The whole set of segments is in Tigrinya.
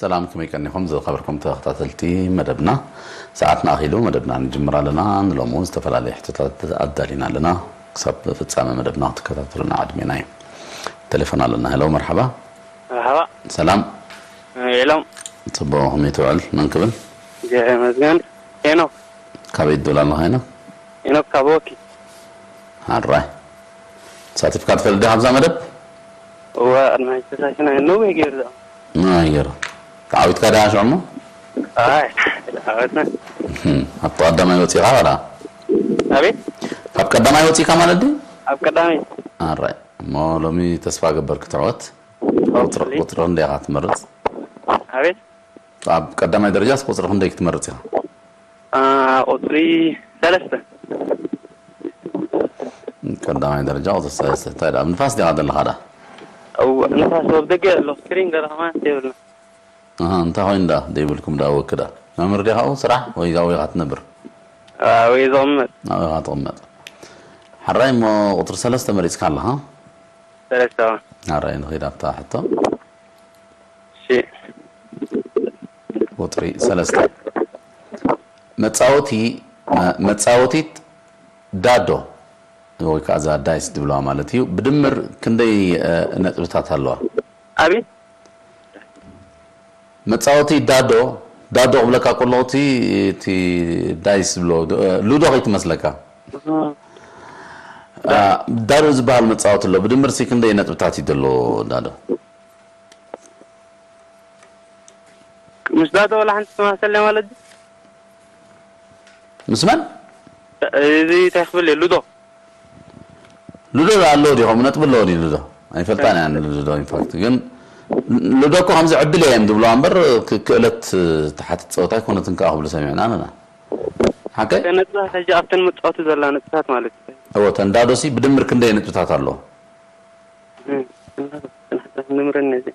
ሰላም፣ ከመይ ቀኒኹም ዝኸበርኩም ተኸታተልቲ መደብና? ሰዓትና ኣኺሉ መደብና ንጅምር ኣለና። ንሎሚ እውን ዝተፈላለዩ ሕቶታት ኣዳሊና ኣለና። ክሳብ ፍጻመ መደብና ክትከታተሉና ዕድሜና እዩ። ቴሌፎን ኣለና። ሄሎ፣ መርሓባ። መርሓባ። ሰላም። ሄሎ። ጽቡቕ፣ ከመይ ትውዕል? መን ክብል? እግዚኣብሔር ይመስገን። ሄኖክ። ካበይ ትብል ኣለኻ ሄኖክ? ሄኖክ ካብ ወኪ። ኣራይ። ተሳቲፍካ ትፈልጥ ዲኻ ኣብዛ መደብ? እወ፣ ቅድሚ ሕጂ ተሳቲፍና ነዊሕ ገይሩ። ደኣ። ነዊሕ ገይሩ። ተዓዊትካ ደኣ ሽዑ እሞ? ኣይ፣ ተዓወትና። እህም፣ ኣብ ቀዳማይ ወጺኻ ዋላ? ኣቤት? ካብ ቀዳማይ ወጺኻ ማለት ድዩ? ኣብ ቀዳማይ። ኣራይ። እሞ ሎሚ ተስፋ ገበር ክትዕወት። ቁጽሪ፣ ቁጽሪ ክንደይ ኢኻ ትመርጽ? ኣቤት? ኣብ ቀዳማይ ደረጃስ ቁጽሪ ክንደይ ክትመርጽ ኢኻ? አ፣ ቁጽሪ ሰለስተ። ቀዳማይ ደረጃ ቁጽሪ ሰለስተ። እንታይ ደኣ፣ ኣብ ንፋስ ዲኻ ዘለኻ ደኣ? እወ፣ ንፋስ ኣብ ደገ ኣሎ። ስክሪን ገለ ከማን የብልና። ኣሃ፣ እንታይ ኮይኑ ደኣ ዘይብልኩም ደኣ ወኪ ደኣ? መምህር ዲኻ ኣብኡ ስራሕ ወይ ኣብኡ ኢኻ ትነብር? አ፣ ወይ ዝቕመጥ። ኣብኡ ኢኻ ትቕመጥ። ሕራይ እሞ ቁጽሪ ሰለስተ መሪጽካ ኣለኻ? ሰለስተ። ኣራይ ንኺድ ኣብታ ሕቶ። እሺ። ቁጽሪ ሰለስተ። መጻወቲ፣ መ-፣ መጻወቲት ዳዶ ወይ ከኣ እዛ ዳይስ ዝብለዋ ማለት እዩ። ብድምር ክንደይ፣ እ፣ ነጥብታት ኣለዋ? ኣቤት? መጻወቲ ዳዶ፣ ዳዶ ክብለካ ከለኹ እቲ፣ እቲ ዳይስ ዝብሎ፣ እ፣ ሉዶ ከይትመስለካ። እህ። እ፣ ዳዶ ዝበሃል መጻወቲ ኣሎ። ብድምር ሲ ክንደይ ነጥብታት እዩ ዘለዎ ዳዶ? ምስ ዳዶ ወላ ሓንቲ ትመሳሰል ማለት ድዩ? ምስ መን? እዚ እንታይ ክብል እየ? ሉዶ። ሉዶ ዶ ኣለዎ ድዩ? ከምኡ ነጥቢ ኣለዎ ድዩ ሉዶ? ኣይፈልጣን እያ ሉዶ። ኢንፋክት ግን ሉዶ እኮ ከምዚ ዕድል እየ እዮም ዝብልዋ እምበር ክ-፣ ክእለት ትሓትት ጸወታ ኣይኮነትን ከኣ ክብሉ ሰሚዕና ኣለና። ሓቀይ? እተን ነጥብታት ሕጂ ኣብተን መጻወቲ ዘላ ነጥብታት ማለት እዩ። እወ፣ እተን ዳዶ ሲ ብድምር ክንደይ ነጥብታት ኣለዎ? እህ፣ ክንደይ ነጥብታት ንምረን ነዚ።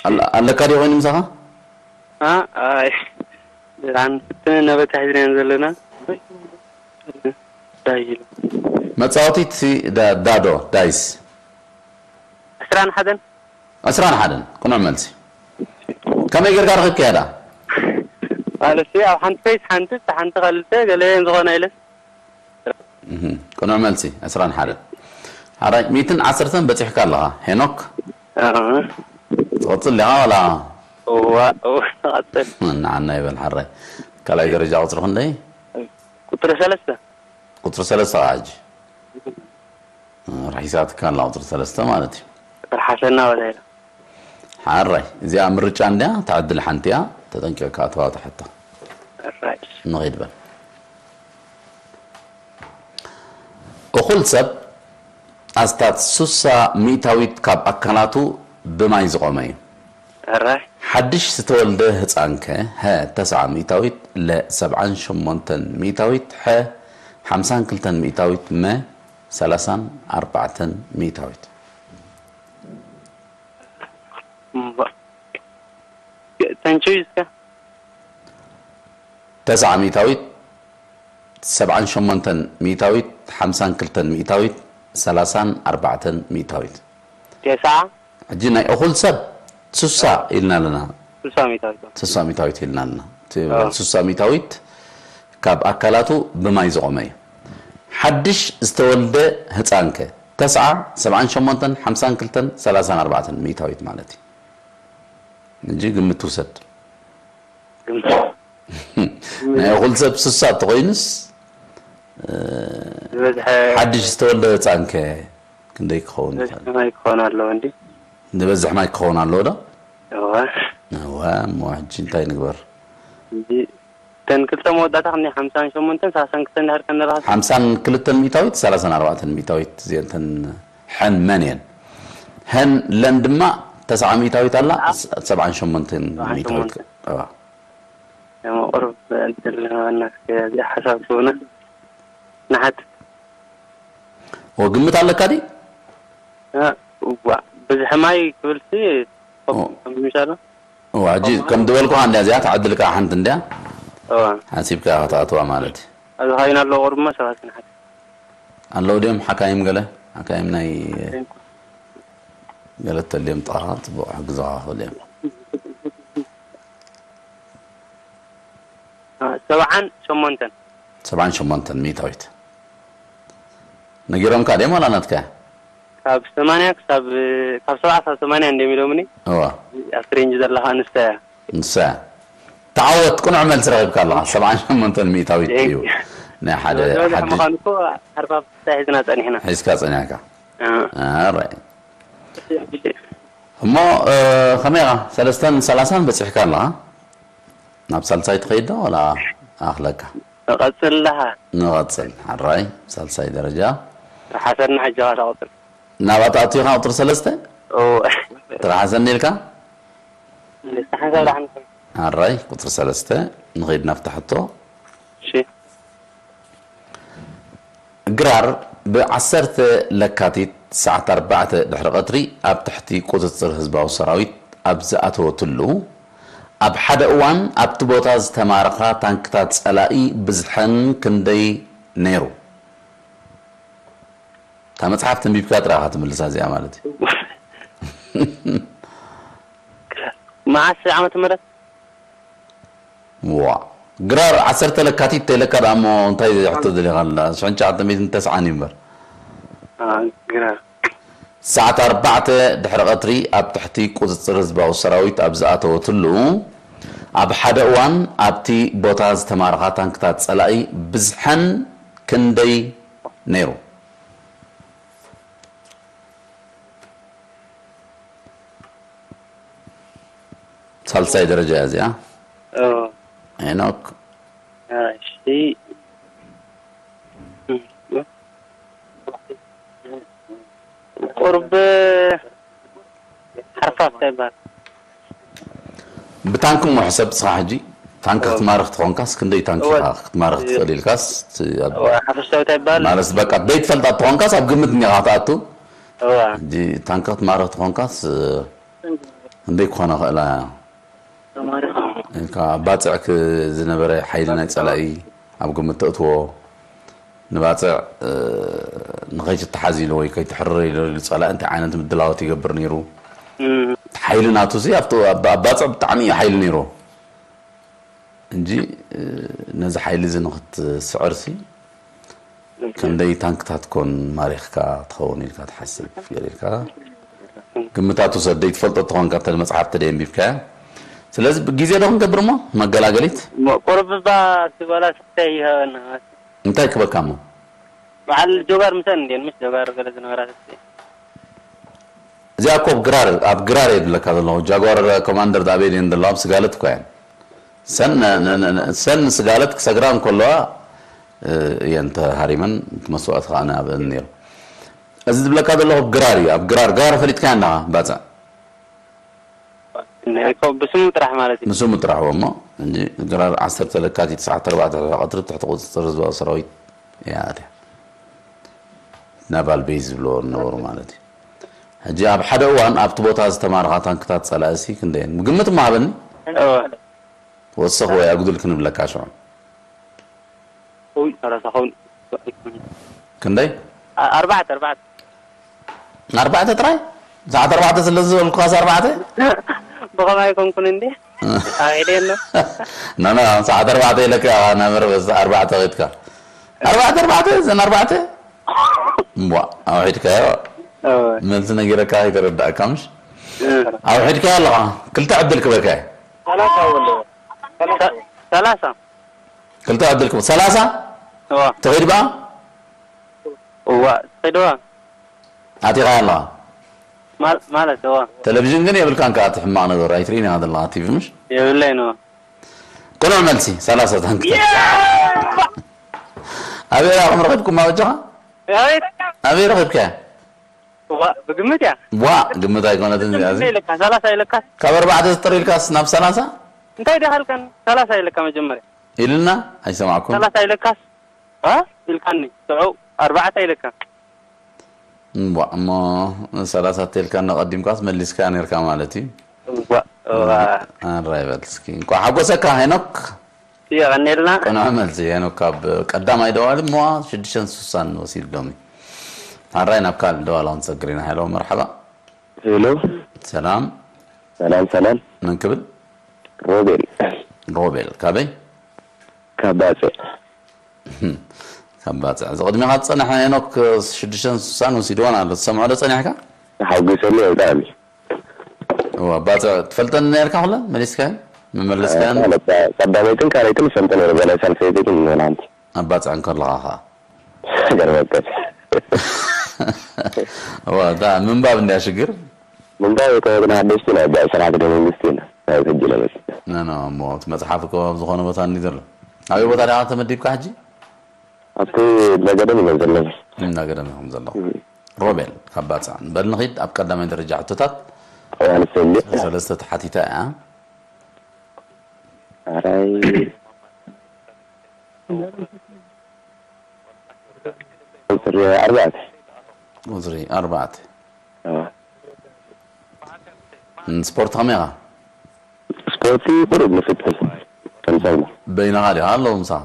ኣለ-፣ ኣለካ ድዩ ኮይኑ ምሳኻ? አ፣ ኣይ። ኣንተ ነበታ ሒዝናየን ዘለና። ዳይል። መጻወቲት ሲ-፣ ዳ-፣ ዳዶ፣ ዳይስ። ዕስራን ሓደን። ዕስራን ሓደን፣ ቅኑዕ መልሲ። ከመይ ጌርካ ረኺብካያ ደኣ? ማለት ሲ፣ ኣብ ሓንቲ ፌስ ሓንቲ፣ ሓንቲ ካልተ፣ ገለ ዝኾነ ኢለ። እህ፣ ቅኑዕ መልሲ፣ ዕስራን ሓደን። ሓራይ፣ ሚእትን ዓሰርተን በጺሕካ ኣለኻ፣ ሄኖክ። ኣህ። ትቐጽል ዲኻ ዋላ? እዋ፣ እዋ፣ ትቐጽል። ንዓና ይበል፣ ሓራይ። ካልኣይ ደረጃ ቁጽሪ ክንደይ? ቁጽሪ ሰለስተ። ቁጽሪ ሰለስተ ኸዓ ሕጂ። ርሒሳትካ ኣላ ቁጽሪ ሰለስተ ማለት እዩ። ርሓሰና በላ ኢላ። ሓራይ፣ እዚኣ ምርጫ እንድያ፣ ትዕድል ሓንቲ እያ፣ ተጠንቂቕካ ኣተዋ እታ ሕቶ። ሕራይ። ንኺድ በል። እኹል ሰብ ኣስታት ሱሳ ሚእታዊት ካብ ኣካላቱ ብማይ ዝቖመ እዩ። ሕራይ። ሓድሽ ዝተወልደ ህጻን ከ፣ ሀ፣ ተስዓ ሚእታዊት፣ ለ፣ ሰብዓን ሸሞንተን ሚእታዊት፣ ሐ፣ ሓምሳን ክልተን ሚእታዊት፣ መ፣ ሰላሳን ኣርባዕተን ሚእታዊት። እምባ-፣ ተንቹ እስከ። ተስዓ ሚእታዊት፣ ሰብዓን ሸሞንተን ሚእታዊት፣ ሓምሳን ክልተን ሚእታዊት፣ ሰላሳን ኣርባዕተን ሚእታዊት። ተስዓ? ሕጂ ናይ እኹል ሰብ ሱሳ ኢልና ኣለና። ሱሳ ሚእታዊት። ሱሳ ሚእታዊት ኢልና ኣለና። እቲ ኣዎ። ሱሳ ሚእታዊት ካብ ኣካላቱ ብማይ ዝቖመ እዩ። ሓድሽ ዝተወልደ ህጻን ከ? ተስዓ፣ ሰብዓን ሸሞንተን፣ ሓምሳን ክልተን፣ ሰላሳን ኣርባዕተን ሚእታዊት ማለት እዩ። ሕጂ ግምት ውሰድ። ግምት። ናይ እኹል ሰብ ሱሳ እንተኾይኑስ፣ እ፣ ዝበዝሐ ሓድሽ ዝተወልደ ህጻን ከ ክንደይ ክኸውን ይኽእል? ዝበዝሐ ማይ ክኸውን ኣለዎ እንዲ። ዝበዝሕ ማይ ክኸውን ኣለዎ ዶ? እወ። እወ፣ እሞ ሕጂ እንታይ ንግበር? ሕጂ እተን ክልተ መወዳእታ ክንደይ? ሓምሳን ሸሞንተን፣ ሰላሳን ክልተን ድሕር ከን ንረኽብ። ሓምሳን ክልተን ሚእታዊት፣ ሰላሳን ኣርባዕተን ሚእታዊት እዚአን እተን ሐን መን እየን? ሐን ለን ድማ ተስዓ ሚእታዊት ኣላ፣ ኣዎ። ሰብዓን ሸሞንተን ሚእታዊት። ሰብዓን ሸሞንተን። እዋ። ደሞ ቁሩብ ዕድል ንህበና እስከ፣ እዚኣ ሓሳብ ክህቡና ንሓትት። ኦ፣ ግምት ኣለካ ድዩ? እ፣ እዋ፣ ብዝሒ ማይ ክብልሲ፣ ኦ። ከምዚ ምሻሎ? እዋ፣ ሕጂ ከምኡ ከም ዝበልኩኻ እንድያ፣ እዚኣ ትዓድል ከኣ ሓንቲ እንድያ። እዋ። ሓሲብካ ኢኻ ክትኣትዋ ማለት እዩ። ኣብዚ ካይን ኣለዉ ቁሩብ እሞ ሰባት ክንሓትት። ኣለዉ ድዮም ሓካይም ገለ? ሓካይም ናይ ሓካይም። ገለ ተልዮም ጥቓኻ ጽቡቕ ክሕግዙኻ ክኽእሉ እዮም። ሰብዓን ሸሞንተን። ሰብዓን ሸሞንተን ሚእታዊት። ነጊሮምካ ድዮም ዋላ ናትካ? ካብ ሰማንያ ክሳብ ካብ ሰብዓ ክሳብ ሰማንያ እንዲም ኢሎምኒ። እዋ። ኣብ ሬንጅ ዘለኻ ኣንስታ እያ። ንሳ እያ። ተዓወት፣ ቅኑዕ መልሲ ረኺብካ ኣለኻ። ሰብዓን ሸሞንተን ሚእታዊት እዩ። ናይ ሓደ ዝበዝሐ ሓድሽ ምዃኑ እኮ ሓርፋፍ ሒዝና ጸኒሕና። ሒዝካ ጸኒሕካ። ኣራይ። እሞ ከመይ ኢኻ? ሰለስተን ሰላሳን በጺሕካ ኣለኻ? ናብ ሳልሳይ ትኸይድ ዶ ዋላ ኣኽለካ? እቐጽል ኣለኻ? ንቐጽል። ሓራይ ሳልሳይ ደረጃ። ተሓሰና ሕጂ ኸኣ ተቐጽል። ናብኣ ትኣቱ ኢኻ ቁጽሪ ሰለስተ? እወ። ተሓሰኒ ኢልካ? ንስኻ ደሓን። ሓራይ ቁጽሪ ሰለስተ ንኸይድ ናብታ ሕቶ። እሺ። ግራር ብዓሰርተ ለካቲት ሰዓት ኣርባዕተ ድሕሪ ቀትሪ ኣብ ትሕቲ ቁጽጽር ህዝባዊ ሰራዊት ኣብ ዝኣተወትሉ፣ ኣብ ሓደ እዋን ኣብቲ ቦታ ዝተማረኻ ታንክታት ጸላኢ ብዝሐን ክንደይ ነይሩ? እታ መጽሓፍ ተንቢብካ ጥራኻ ትምልሳ እዚኣ ማለት እዩ። መዓስ ዓመተ ምህረት? ዋ ግራር ዓሰርተ ለካቲት ተይለካ ደኣ እሞ እንታይ ሕቶ ደሊኻ ኣላ ሽሕን ትሽዓተ ሚእትን ተስዓን እዩ እምበር ግራር ሰዓት ኣርባዕተ ድሕሪ ቀትሪ ኣብ ትሕቲ ቁፅፅር ህዝባዊ ሰራዊት ኣብ ዝኣተወትሉ ኣብ ሓደ እዋን ኣብቲ ቦታ ዝተማረኻ ታንክታት ፀላኢ ብዝሐን ክንደይ ነይሩ? ሳልሳይ ደረጃ እያ እዚኣ። ሄኖክ። ቁርብ ሓርፋፍ እንታይ ይበሃል? ብታንክ እሞ ሕሰብ ንስኻ ሕጂ ታንክ ክትማርኽ ትኾንካስ ክንደይ ታንክ ኢኻ ክትማርኽ ትኽእል ኢልካስ ሓፈሻዊ እንታይ ይበሃል? ማለት በቃ ደይ ትፈልጣ ትኾንካስ ኣብ ግምት እኒኻ ክትኣቱ እዋ ሕጂ ታንክ ክትማርኽ ትኾንካስ ክንደይ ክኾና ክእላ ኢልካ ኣብ ባፅዕ ዝነበረ ሓይሊ ናይ ፀላኢ ኣብ ግምት ተእትዎ ንባፅዕ ንኸይትተሓዝ ኢሉ ወይ ከይትሕርር ኢሉ ፀላኢ እንታይ ዓይነት ምድላዎት ይገብር ነይሩ ሓይሊ ናቱ ሲ ኣብ ባፅዕ ብጣዕሚ እዩ ሓይሊ ነይሩ እንጂ ነዚ ሓይሊ እዚ ንክትስዕር ሲ ክንደይ ታንክታት ኮን ማሪኽካ ትኸውን ኢልካ ትሓስብ ገለ ኢልካ ግምታት ውሰድ ደይ ትፈልጦ ተኾንካ ተለ መፅሓፍ ተደይ ኣንቢብካያ ስለዚ ግዜ ዶ ክንገብር እሞ መገላገሊት ቁርብባ ትበላ ስታይ ይሃበና እንታይ ክበካ እሞ በዓል ጆጋር ምሰን እንዴን ምስ ጆጋር ገለ ዝነበራ ስታይ እዚኣ እኮ ኣብ ግራር ኣብ ግራር እየ ዝብለካ ዘለኹ ጃጓር ኮማንደር ኣበይ ድየን ዘለዋ ኣብ ስጋለት እኮ እየን ሰን ስጋለት ክሰግራ እንከለዋ እየን ተሃሪመን እቲ መስዋእቲ ከዓ ንኣብአን ነይሩ እዚ ዝብለካ ዘለኹ ግራር እዩ ኣብ ግራር ግራር ፈሊጥካያ ኣለኻ ባፅዕ ብስሙ ጥራሕ ማለት እዩ ብስሙ ጥራሕ እሞ ግራር ዓሰርተ ለካቲት ሰዓት ኣርባዕተ ቀትሪ ትሕቲ ቁፅፅር ህዝባዊ ሰራዊት እያ ኣትያ ናቫል ቤዝ ዝብልዎ ዝነበሩ ማለት እዩ ሕጂ ኣብ ሓደ እዋን ኣብቲ ቦታ ዝተማርኻ ታንክታት ፀላእሲ ክንደየን ምግምት ማሃበኒ ወሰኽ ወይ ኣጉድል ክንብለካ ሽዑ ኡይ ሰላሳ ኸውን ክንደይ ኣርባዕተ ኣርባዕተ ኣርባዕተ ጥራይ ሰዓት ኣርባዕተ ስለ ዝበልኩኻስ ኣርባዕተ ብኸማይ ኮንኩን እንዲ ኣዒደ ኣሎ ናና ሰዓት ኣርባዕተ ኢለካ ናብ መረበስ ኣርባዕተ ኸድካ ኣርባዕተ ኣርባዕተ እዘን ኣርባዕተ እዋ ኣውሒድካዮ መልሲ ነጊረካ ኣይተረዳእካ ምሽ ኣውሒድካዮ ኣለኻ ክልተ ዕድል ክበካ ሰላሳ ክልተ ዕድል ክበካ ሰላሳ ተኸይድ በኣ እዋ ተኸይድ በኣ ኣቲኻ ኣለኻ ማለት እዋ ቴሌቪዥን ግን የብልካን ከኣ እቲ ሕማቕ ነገር ኣይትርእይን ኢኻ ዘለኻ ቲቪ ምሽ የብለይ ነው ቅኑዕ መልሲ ሰላሳ ታንክታት ኣበይ ኢኹም ረኺብኩማ በጃኻ ኣበይ ረኺብካያ ብግምት እያ ዋ ግምት ኣይኮነትን እዚኣ ሰላሳ ኢለካ ካብ ኣርባዕተ ዝጥር ኢልካስ ናብ ሰላሳ እንታይ ዳሃልካን ሰላሳ ኢለካ መጀመርያ ኢልና ኣይሰማዕኩም ሰላሳ ኢለካስ ኢልካኒ ሽዑ ኣርባዕተ ኢለካ እሞ ሰላሳ ተልካ እናቐዲምካስ መሊስካ ነርካ ማለት እዩ ኣራይ በል እስኪ እንኳ ሓጎሰካ ሄኖክ የቐኔልና ቅኑዕ መልሲ ሄኖክ ካብ ቀዳማይ ደዋሊ እሞ ሽዱሽተን ስሳን ወሲድሎም ኣራይ ናብ ካልእ ደዋላ ክንሰግር ኢና ሄሎ መርሓባ ሄሎ ሰላም ሰላም ሰላም መን ክብል ሮቤል ሮቤል ካበይ ካብ ባጽዕ። ካብ ባጽዕ። እዚ ቅድሚኻ ዝጸንሐ ሄኖክ ሽዱሽተን ስሳን ወሲድዎን ኣሎ። ትሰምዖ ዶ ጸኒሕካ? ተሓጒሰሉ እየ ብጣዕሚ። እዋ፣ ባጽዕ ትፈልጠን ነርካ ኩለን? መሊስካየን? መመለስካየን? ኣነ እኳ ቀዳመይትን ካልኣይትን ይፈልጦ ነይረ፣ ገለ ሳልሰይቲ ግን ይሆን ሓንቲ። ኣብ ባጽዕ እንከለኻ ኸኣ? ገርመከት። እዋ፣ እታ ምንባብ እንድያ ሽግር። ምንባብ እኮ ግን ሓደሽቲ ናይ ባይ ስራሕቲ ዶ መንግስቲ ኢና። ናይ ሕጂ ለመስ። ኖ፣ ኖ፣ እሞ እቲ መጽሓፍ እኮ ኣብ ዝኾነ ቦታ እንዲ ዘሎ። ኣበይ ቦታ ዲኻ ተመዲብካ ሕጂ? ኣብቲ እንዳገደም ኢና ዘለና። እንዳገደም ኢኹም ዘለኹም። ሮቤል፣ ካብ ባጽዕ። በል ንኺድ ኣብ ቀዳማይ ደረጃ ሕቶታት። እዋን ሰሊ። ሰለስተ ተሓቲታ እያ። ኣራይ። ቁጽሪ ኣርባዕተ። ቁጽሪ ኣርባዕተ። ኣዎ። ን-፣ ስፖርት ከመይ ኢኻ? ስፖርቲ ቁሩብ ንፍትን። ከምሰልና። በይንኻ ዲኻ ኣለዉ ምሳኻ?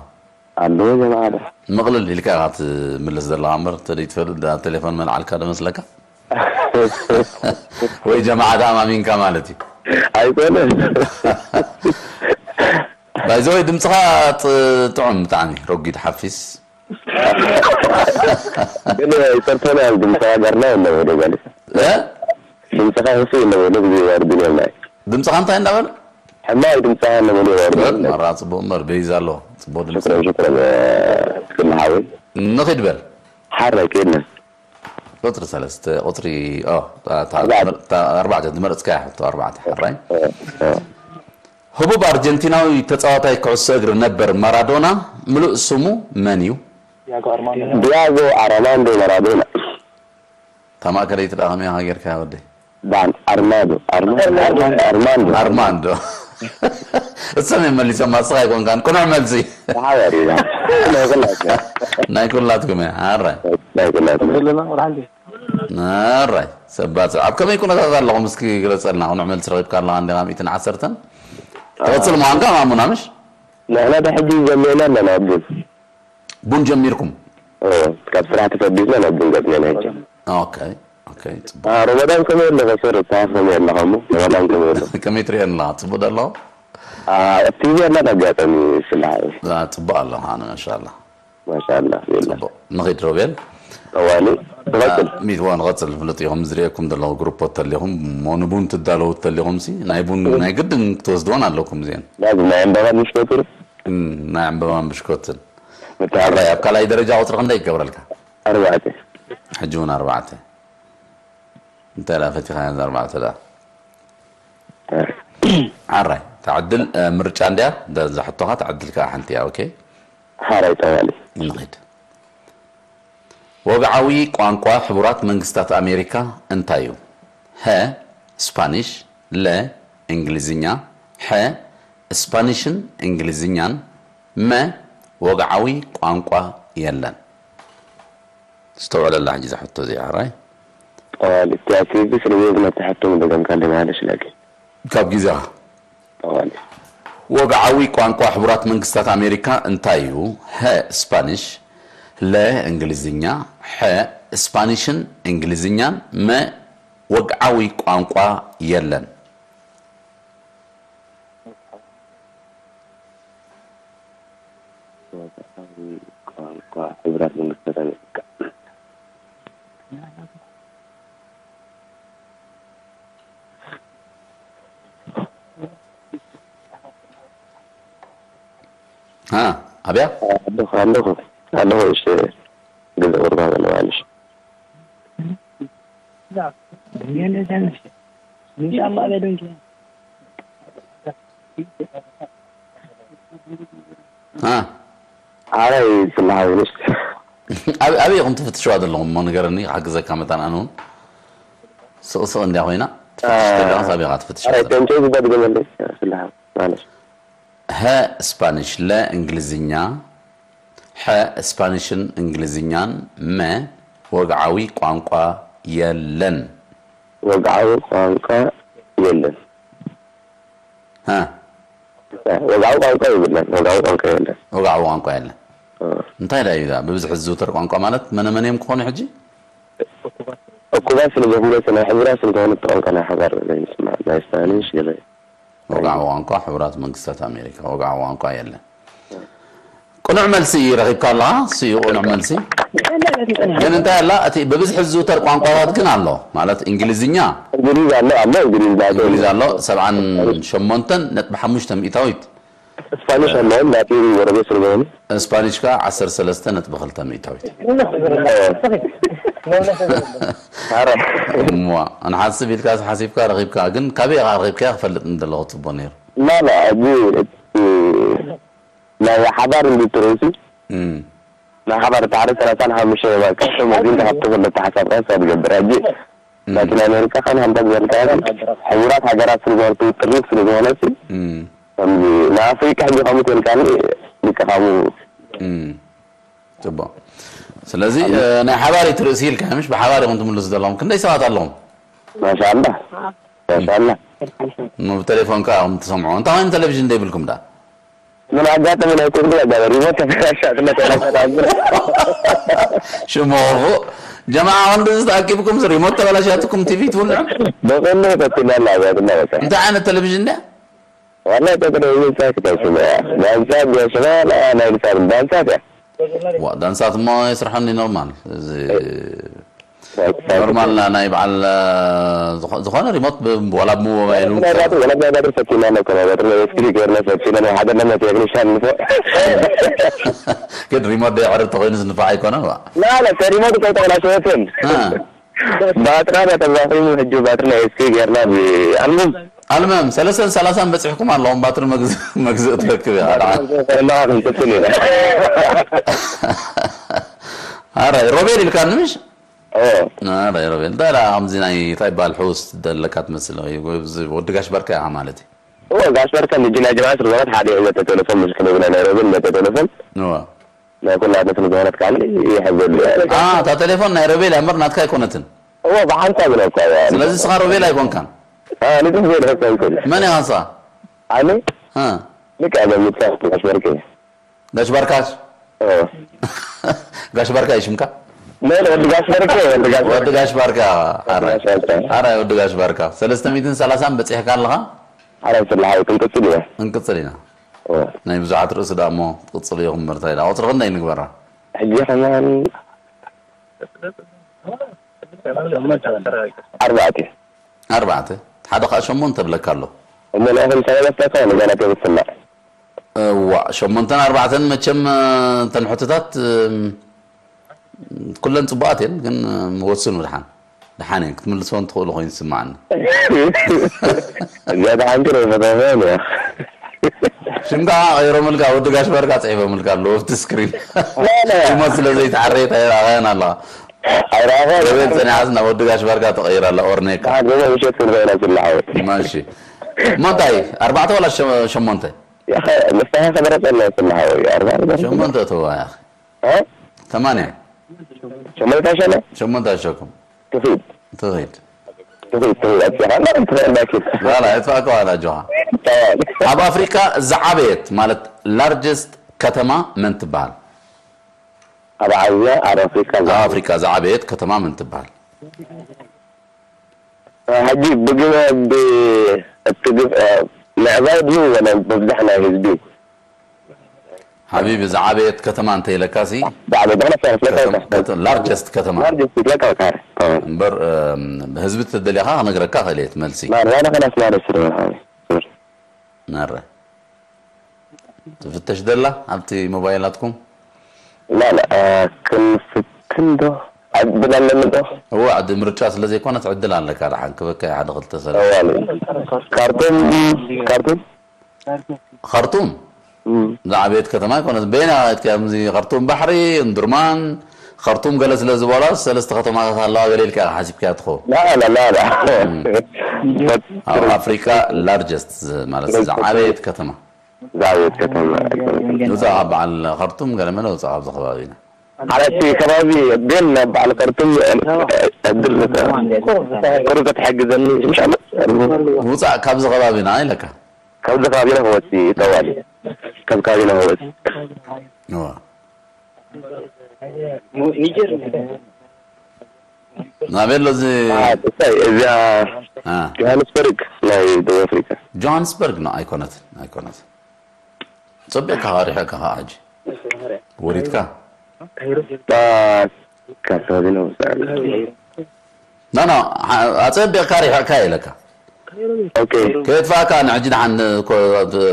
ኣለዉ ጀማዓ ዶ? ምቕልል ኢልካ ኢኻ ትምልስ ዘለኻ እምበር፣ ተደይ ትፈልጥ ደኣ ቴሌፎን መልዓልካ ዶ መስለካ? ወይ ጀማዓ ደኣ ማሚንካ ማለት እዩ። ኣይኮነን። ባይዘወይ ድምፅኻ ጥ-፣ ጥዑም ብጣዕሚ ረጒድ ሓፊስ። ግን ይቅርታ ነው ድምፅኻ ጋር ነው ነው ወደ ጋር እ? ድምፅኻ ህሱ ነው ወደ ጊዜ ወርድ ነው ላይ ድምፅኻ እንታይ እንዳበለ? ሕማይ ድምፅኻ ነው ወደ ወርድ ነው። መራ ፅቡቅ እምበር በይዛ ኣሎ። ፅቡቅ ድምፂ። ሽክረን ሽክረን ክልሃዊ ንኺድ በል። ሓራይ ከድና ቁፅሪ ሰለስተ ቁፅሪ ኦ፣ ታ- ታ- ኣርባዕተ። ታ- ኣርባዕተ ዝመረፅካያ ሕቶ ኣርባዕተ ሕራይ። ህቡብ ኣርጀንቲናዊ ተጻዋታይ ኩዕሶ እግሪ ነበር ማራዶና ምሉእ ስሙ መን እዩ? ዲያጎ ኣርማንዶ ማራዶና እታ ማእከለይቲ ደኣ ከመይ ኢኻ ጌርካያ ወደይ? ባን ኣርማዶ ኣርማዶ ኣርማንዶ ኣርማንዶ። እሶም እዮም መሊሶም፣ ኣስኻ ኣይኮንካን። ቅኑዕ መልሲ። ሓባር እዩ ናይ ኩላትና ናይ ኩላትኩም እያ። ኣራይ ናይ ኩላትና ኣራይ ሰባጽ ኣብ ከመይ ኩነታት ኣለኹም? እስኪ ግለጸልና። ቅኑዕ መልሲ ረኺብካ ኣለኻ እንዲኻ። ሚእትን ዓሰርተን ትቕጽል ምዃንካ ማሙና ምሽ? ንሕና ዳ ሕጂ ጀሚርና ኣለና ቡን ቡን ጀሚርኩም? ኦ፣ ካብ ስራሕ ተፈቢስና ናብ ቡን ገጽና ሕጂ። ኦኬ ኦኬ ጽቡቅ። አ፣ ረመዳን ከመይ ኣለኸ? ሰር፣ እታ ከመይ ኣለኸ እሞ? ረመዳን ከመይ ኣሎ? ከመይ ትሪኦ ኣለኻ? ጽቡቅ ዶ ኣለኹ? አ፣ ኣብ ቲቪ ኣላ ኣጋጣሚ ስለ ሓወይ። አ፣ ጽቡቅ ኣለኻ፣ ኣነ ማሻኣላ። ማሻኣላ፣ የላ። ጽቡቅ። ንኺድ ሮቤል። ጠዋሊ፣ ትቐጽል። አ፣ ሚትዋ ንቐጽል። ፍሉጥ ኢኹም ዝርእየኩም ዘለኹ ግሩፖት ተሊኹም፣ እሞ ንቡን ትዳለዉ ተሊኹም ሲ፣ ናይ ቡን ናይ ግድን ክትወስድወን ኣለኩም እዚአን። ላዝም ናይ ዕምባባን ብሽኮትን? እም፣ ናይ ዕምባባን ብሽኮትን። መተዓረያ። ኣብ ካልኣይ ደረጃ ቁጽሪ ክንደይ ይገብረልካ? ኣርባዕተ። ሕጂ እውን ኣርባዕተ። እንታይ ደኣ ፈቲኻ እዛ ኣርባዕተ ደኣ? ኣራይ፣ ተዕድል፣ እ፣ ምርጫ እንድያ፣ እዛ ሕቶኻ ተዕድል ከኣ ሓንቲ እያ፣ ኦኬ? ሓራይ ጠዋሊ። ንኺድ። ወግዓዊ ቋንቋ ሕቡራት መንግስታት ኣሜሪካ እንታይ እዩ? ሀ፣ ስፓኒሽ፣ ለ፣ እንግሊዝኛ፣ ሐ፣ ስፓኒሽን እንግሊዝኛን፣ መ፣ ወግዓዊ ቋንቋ የለን። ዝተውዕለላ ሕጂ እዛ ሕቶ እዚኣ፣ ራይ? ጠዋሊ፣ እቲ ኣክቲቪስት ሪቪው ነቲ ሕቶ ምደገምካለይ ማለሽ ላኪ። ካብ ግዜኻ። ጠዋሊ። ወግዓዊ ቋንቋ ሕቡራት መንግስታት ኣሜሪካ እንታይ እዩ? ሀ፣ ስፓኒሽ፣ ለ፣ እንግሊዝኛ፣ ሐ፣ ስፓኒሽን እንግሊዝኛን፣ መ፣ ወግዓዊ ቋንቋ የለን። ወግዓዊ ቋንቋ ሕቡራት መንግስታት ኣሜሪካ። ها، أبيع؟ ኣለኹ ኣለኹ ኣለኹ እሺ። ገዛ ቁርባ ዘለዋልሽ ها، ዓራይ ስላሓዊንሽ ኣብ ኣበይ ኢኹም ትፍትሽዋ ዘለኹም እሞ ንገረኒ፣ ክሓግዘካ መታን ኣነ እውን ስቕ ስቕ እንድያ ኮይና ትፍትሽ ዘለኻ ሳብ ኢኻ ትፍትሽ ዓራይ ተንጨይ ዝበድገመለይ ስላሓ ማለት ሀ ስፓኒሽ፣ ለ እንግሊዝኛ፣ ሐ ስፓኒሽን እንግሊዝኛን፣ መ ወግዓዊ ቋንቋ የለን። ወግዓዊ ቋንቋ የለን። ሀ ወግዓዊ ቋንቋ የብለን። ወግዓዊ ቋንቋ የለን። ወግዓዊ ቋንቋ የለን። እንታይ ዳ እዩ ብብዝሒ ዝዝውተር ቋንቋ ማለት መነ መን እዮም ክኾኑ ሕጂ? እኩባት ስለ ዝኾነ ናይ ሕቡራት ስለ ዝኾነ እቲ ቋንቋ ናይ ሓባር ዘይምስማዕ ናይ ስፓኒሽ ገለ ወግዓዊ ቋንቋ ሕቡራት መንግስታት ኣሜሪካ ወግዓዊ ቋንቋ የለን። ቅኑዕ መልሲ ረኺብካ ኣለኻ። ስዩ ቅኑዕ መልሲ። ግን እንታይ ኣላ፣ እቲ ብብዝሒ ዝዝውተር ቋንቋታት ግን ኣሎ። ማለት እንግሊዝኛ፣ እንግሊዝ ኣሎ ኣሎ እንግሊዝ ናቶ እንግሊዝ ኣሎ፣ ሰብዓን ሸሞንተን ነጥቢ ሓሙሽተ ሚእታዊት። ስፓኒሽ ኣለዎም ናቲ ጎረቤት ስለዝኾኑ ስፓኒሽ ከ ዓሰርተ ሰለስተ ነጥቢ ክልተ ሚእታዊት። ኣረ እሞ ንሓስብ ኢልካ ሓሲብካ ረኺብካ፣ ግን ካበይ ኢኻ ረኺብካ ክፈልጥ እንደለኹ ጽቡቕ ነይሩ። ላላ እዚ እቲ ናይ ሓባር እንድትርእሲ እም። ናይ ሓባር እቲ ሓደ ሰላሳን ሓሙሽተ ይበልካ ሰብ መዚን ተካብቲ ክልተ ሓሳብ ቀስ ትገብር ሕጂ ላቲን ኣሜሪካ ከም ሃምታ ዝበልካ ሕቡራት ሃገራት ስለዝኾነ ጥሪት ስለዝኾነ ሲ እም። ከምዚ ንኣፍሪካ ሕጂ ከምኡ ትልካኒ ልክኻሙ እም። ጽቡቕ። ስለዚ እ፣ ናይ ሓባር እዩ ትርእሲ ኢልካ ምሽ ብሓባር ኢኹም ትምልሱ ዘለኹም። ክንደይ ሰባት ኣለኹም? ማሻላ ማሻላ እሞ ብቴሌፎን ከኣ ኢኹም ትሰምዑ። እንታይ ኮይኑ ቴሌቪዥን ዘይብልኩም ዳ? ምን ኣጋጠመ ናይ ቴክኒክ ኣጋጣሚ ሪሞት ተበላሻ ስለተላሻ ሽሞ ጀማዓ ክንዲ ዝተኣኪብኩም ሪሞት ተበላሻትኩም ቲቪ ትውልዑ? በቀሎ ፈትና ላጋጥና በቃ እንታይ ዓይነት ቴሌቪዥን ድያ? ዋላ ተቀደ ይንሳ ክተስመ ዳንሳ ገሽማ ናይ ልሳን ዳንሳ ያ ዋ ዳንሳት እሞ የስርሐኒ ኖርማል። እዚ ኖርማል ናይ በዓል ዝኾ- ዝኾነ ሪሞት ብ- ዋላ ብሞባይል እውን ክሰርሕ። ወላ ናይ ባትሪ ፈቲና ነው ከማይ ባትሪ ናይ ስክሪን ገርና ፈቲና ነው ሓደ ለመ ቴክኒሻን ንፎ ግን ሪሞት ደይዕርብ ተኮይኑ ዝንፋዕ ኣይኮነን ዋ ላ ላ ሪሞት ከይተበላሸወትን እ። ባትራ ተባኺሙ ሕጂ ባትሪ ናይ ኤስኪ ገርና ብኣልሙም ኣልመም ሰለስተን ሰላሳን በፂሕኩም ኣለኹም ባትሪ መግዝ- መግዝእ ትረክብ እያ። ከለዋ ክንቅፅል ኢና ኣረ ሮቤል ኢልካ ንምሽ ኦ ኣረ ሮቤል እንታይ ደኣ ከምዚ ናይ እንታይ ይበሃል ሕውስ ደለካ ትመስል ወይ ወይ እዚ ወዲ ጋሽ ባርካ ኢኻ ማለት እዩ። ኦ ጋሽ በርከ ልጅ ናይ ጀማዓ ስርዘበት ሓደ ይወተ ቴሌፎን ምስ ክለብ ናይ ናይሮቢ መተ ቴሌፎን እዋ ናይ ኩላትና ስለዝኾነት ካሊ ይሕዘሉ አ እታ ቴሌፎን ናይ ሮቤል እያ እምበር ናትካ ኣይኮነትን። እዎ ብሓንሳብ ነው እኮ ስለዚ ስኻ ሮቤል ኣይኮንካን። ንግህ ቤል ፈሰንኩል መን ኢኻ ንስኻ? ኣነ እ ልክ ኣገምትካ ጋሽ በርከ ጋሽ ባርካስ ኦ ጋሽ ባርካ ይሽምካ ምን ወዲ ጋሽ በርከ ወዲ ጋሽ ወዲ ጋሽ ባርካ ኣረ ጋሽ ባርካ። ኣረ ወዲ ጋሽ ባርካ ሰለስተ ሚእትን ሰላሳን በፂሕካ ኣለኻ። ሓራይ ስላሓይ ክንቅፅል እየ እንቅፅል ኢና ኦ ናይ ብዙሓት ርእሲ ደኣ እሞ ትቕፅል ኢኹም ምርታ ኢላ ቁፅሪ ክንደይ ንግበራ? ሕጂ ከማን ኣርባዕተ ኣርባዕተ ሓደ ከዓ ሸሞንተ ብለካ ኣሎ። እሞ ናይ ክልተ ሰለስተ ከ ንገና ተብስና እዋ ሸሞንተን ኣርባዕተን መቸም እተን ሕቶታት እም፣ ኩለን ፅቡቃት እየን ግን እም፣ ወስኑ ድሓን ድሓን እየን ክትምልስወን ትኽእሉ ኮይኑ ዝስማዓኒ። እዚኣ ደሓንቲ ናይ ፈተፈ እያ ሽምካ ቀይሮምልካ ወዲ ጋሽ በርካ ፅሒፎምልካ ኣለዉ ኣብቲ ስክሪን ሽሞት ስለ ዘይተዓረየት ኣይረኣኻያን ኣለኻ። ኣይረኣኻ ሮቤል ፀኒሓስ ናብ ወዲ ጋሽ በርካ ተቐይራ ኣላ ኦርኔካ ደሓን ገዛ ምሸት ክንረአና ስላሓወ ማሺ እሞ እንታይ ኣርባዕተ ዋላ ሸ- ሸሞንተ ያኸ ንስኻ ከመረፀና ስላሓወ ኣርባ ሸሞንተ እተዋ ያኸ እ? ተማንያ ሸሞንተ ሸነ ሸሞንተ ኣሸኩም ትኺድ ትኺድ ትኺድ ትኺድ ኣፅኻ እና ትኽእል ዳኪድ ላላ የጥፋእካ ዋላ ኣጆኻ ኣብ ኣፍሪካ ዝዓበየት ማለት ላርጀስት ከተማ መን ትበሃል? ኣብ ዓብያ ኣብ ኣፍሪካ ኣብ ኣፍሪካ ዝዓበየት ከተማ መን ትበሃል? ሕጂ ብግበ እቲ ግብ ምዕባይ ድዩ ወላ ምብዛሕ ናይ ህዝቢ ሓቢቢ ዝዓበየት ከተማ እንተ ኢለካሲ ብዓበ ብክነሳ ስለካ ላርጀስት ከተማ ማርጅ ስለካ ካር እምበር እም፣ ብህዝቢ ተደሊኻ ክነግረካ ክእል እየ እቲ መልሲ ማር ዋላ ከላስ ማለት ስለሆነ ናረ ትፍተሽ ደላ ኣብቲ ሞባይላትኩም لا لا ክንፍትን ዶ ዕድል ኣለኒ ዶ እዋ ዕድ ምርጫ ስለ ዘይኮነት ዕድል ኣለካ ደሓን ክበካ ሓደ ክልተ ሰለ እዋኒ ካርቱም ካርቱም ኸርቱም ዝዓበየት ከተማ ኣይኮነት በይና ኢትካ ከምዚ ኸርቱም ባሕሪ እንድርማን ኸርቱም ገለ ስለ ዝበላ ሰለስተ ከተማታት ኣለዋ ገለ ኢልካ ኢኻ ሓሲብካያ ትኸውን لا لا لا لا ኣብ ኣፍሪካ ላርጀስት ማለት ዝዓበየት ከተማ ዝዓበየት ከተማ ውፃእ ካብ በዓል ኸርቱም ገለመለ ውፃእ ካብዚ ከባቢና ሓላቲ ከባቢ ግን ናብ በዓል ከርቱም ዕድል ቁሩብ ተትሕግዘኒ ምሻሎ ውፃእ ካብዚ ከባቢና ኢለካ ካብዚ ከባቢና ክወፂ ጠዋል ካብ ከባቢና ክወፂ እዋ ናበይ ኣሎ እዚ እዚኣ አ፣ ጆሃንስበርግ ናይ ደቡብ ኣፍሪካ ጆሃንስበርግ ነው ኣይኮነትን ኣይኮነትን ፅቢቕካ ሪሕካ ከዓ ሕጂ ወሪድካ ካብ ከባቢ ነው። ኖ ኖ፣ ኣጸቢቕካ ሪሕቕካ ኢለካ። ኦኬ። ከየጥፋእካ ንሕጂ ደሓን ኮ-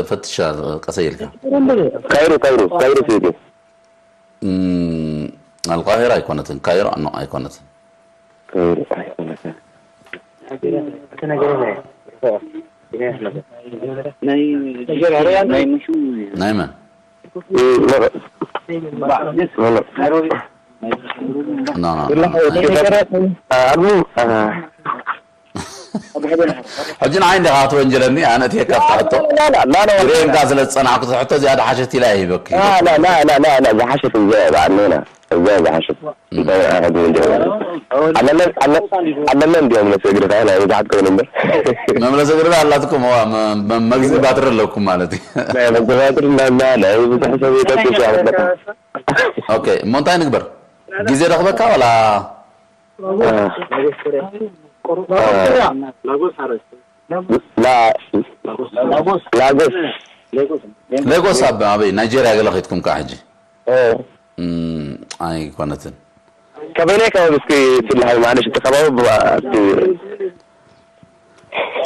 ፈትሻ ቀሰይ ኢልካ። ካይሮ ካይሮ ካይሮ ሲቲ። እም፣ ኣልቃሂራ ኣይኮነትን፣ ካይሮ ኣኖ ኣይኮነትን። ካይሮ ኣይኮነትን። ናይ ናይ ምሹ ናይ መን? ኖ ኖ። ኣሉ ሕጂ ንዓይ እንዲኻ ክትወንጀለኒ፣ ኣነ እትየካ ፍትሐቶ። ሬንካ ስለ ዝጸናዕኩ ትሕቶ እዚኣ ድሓሸት ኢላ ይሂበኪ። ዝሓሸት እዛ በዓል ኔና እዛ ዝሓሸት። ኣለና እንዲዮም መሰግርታ ናይ ብዙሓት ኮይኑ እምበር መምለሲ ግርዳ ኣላትኩም፣ እዋ፣ መ- መ- መግዚ ባትሪ ኣለኩም ማለት እዩ። ናይ መዘባትር እናና ናይ ብዙሕ ሰብ ይጠቅስ ኣለካ። ኦኬ፣ እሞ እንታይ ንግበር? ግዜ ደኽበካ ዋላ ላጎስ ሌጎስ ኣብ ኣበይ ናይጄርያ ገለ ኸይትኩም ከዓ ሕጂ እም፣ ኣይኮነትን። ከበይናይ ከባቢ እስኪ ስልሃይ ማለሽ እቲ ከባቢ ብኣቲ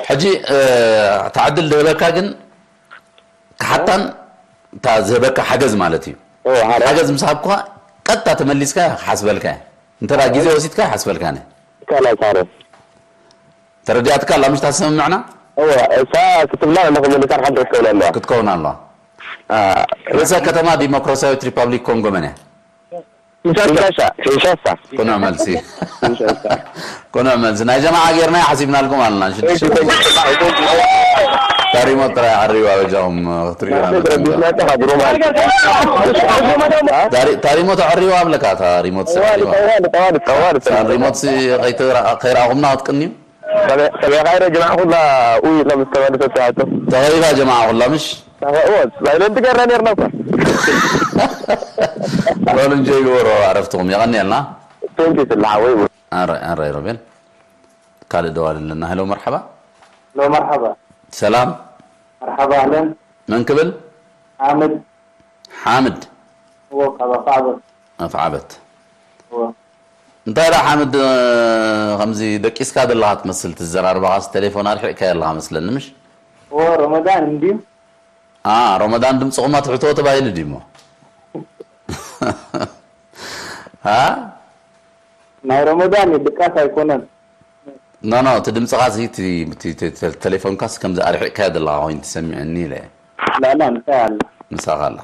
ሕጂ እ፣ ተዓድል ዝህበካ ግን ክሓታን እታ ዝህበካ ሓገዝ ማለት እዩ። ሓገዝ ምስ ሃብኩኻ ቀጥታ ተመሊስካ ክሓስበልካ እየ። እንተ ደኣ ግዜ ወሲድካ ይሓስበልካ ነ ካላ ሳረ ተረዲኣትካ ኣላ ምሽ ታሰምምዕና እወ እሳ ክትብላ ኣለኹ ምልሳን ሓንቲ ክትከውን ኣለዋ። ክትከውን ኣለዋ። ርእሰ ከተማ ዲሞክራሲያዊት ሪፓብሊክ ኮንጎ መን እያ? ምሳን ኪንሻሳ ኪንሻሳ ቅኑዕ መልሲ። ቅኑዕ መልሲ። ናይ ጀማዓ ጌርና ሓሲብናልኩም ኣለና። ሽዱሽተ ታሪሞት ጥራይ ዓሪዋ በጃኹም ክትሪኡ ኢና ንጠምታ። ታሪ- ታሪሞት ዓሪዋ ኣብለካ፣ ታሪሞት ዓሪዋ። ታሪሞት ሲ ከይትራ- ከይረኣኹምና ክትቅንዩ? ሰበኻ ይረ ጅማዕ ኩላ ኡይ ለምስተመልሰ ትሓቶ ተኸቢባ ጀማዓ ኩላ ምሽ? ታወት ባይለን ትገራ ነርና እኳ ሎሉ እንጆይ ግበሮ ዕረፍትኹም። የቐንየልና። ቴንኪ ስላሓወይ ኣራይ ኣራይ ሮቤል ካልእ ደዋል ኣለና። ሄሎ መርሓባ። ሎ መርሓባ። ሰላም። መርሓባ ኣህለን። መን ክብል? ሓምድ። ሓምድ። እዎ ካብ ኣፍዓበት። ኣፍዓበት። እዎ። እንታይ ደኣ ሓምድ፣ ከምዚ ደቂስካ ዘለኻ ትመስል፣ ትዘራርባኻስ ቴሌፎን ኣርሒቕካዮ ኣለኻ መስለኒ ምሽ? እዎ ረመዳን እንድዩ። አ ረመዳን ድምፅኹማ ትሕቶ ተባሂሉ ድዩሞ? አ ናይ ረመዳን እዩ ድቃስ ኣይኮነን። ኖ ኖ፣ እቲ ድምፅኻሲ እቲ ቴሌፎንካስ ከምዚ ኣርሒቕካዮ ዘለኻ ኮይኑ ትሰሚዐኒ ኢለ። ላላ እንታይ ኣለ? ምሳኻ ኣላ።